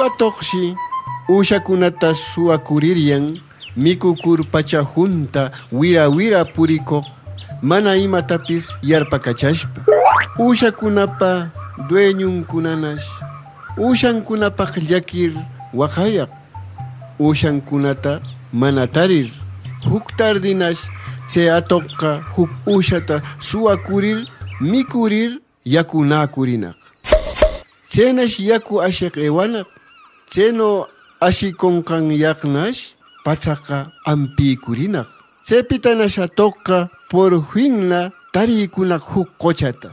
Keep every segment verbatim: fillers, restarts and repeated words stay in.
Atoqshi üshacunata suwacuriryan, micucur pacha junta wira wira puricoq, mana imatapis yarpacachashpa. Üshacunapa dueñuncunanash üshancunapaq llaquir waqayaq. Üshancunata mana tarir, juc tardinash tse atoqqa juc üshata suwacurir, micurir, yacunäcurinaq. Tsenash yacu asheq ewanaq. Tseno ashiconqanyaqnash patsaqa ampïcurinaq. Tsepitanash atoqqa por finna tarïcunaq juc qochata.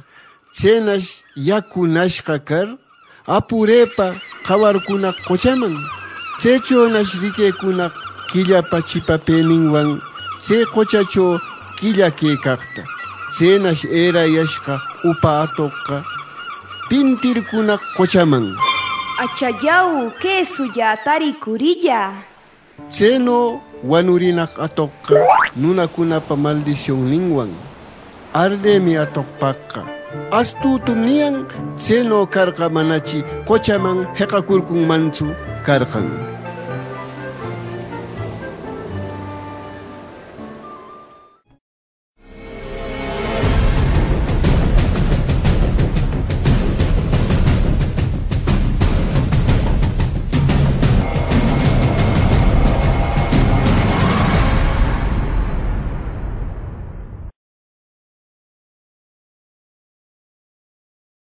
Tsenash yacunashqa car, apurepa qawarcunaq qochaman. Tsechonash riquecunaq quillapa chipapeninwan tse qochacho quilla quecaqta. Tsenash erayashqa upa atoqqa pintircunaq qochaman. —¡Achallau, que suya taricurilla! Tseno wanurinaq atoqqa nunacunapa maldicionninwan ardemi atoqpaqqa. Astutum niyan, tseno carqa manachi qochaman jeqacurcunmantsu carqan.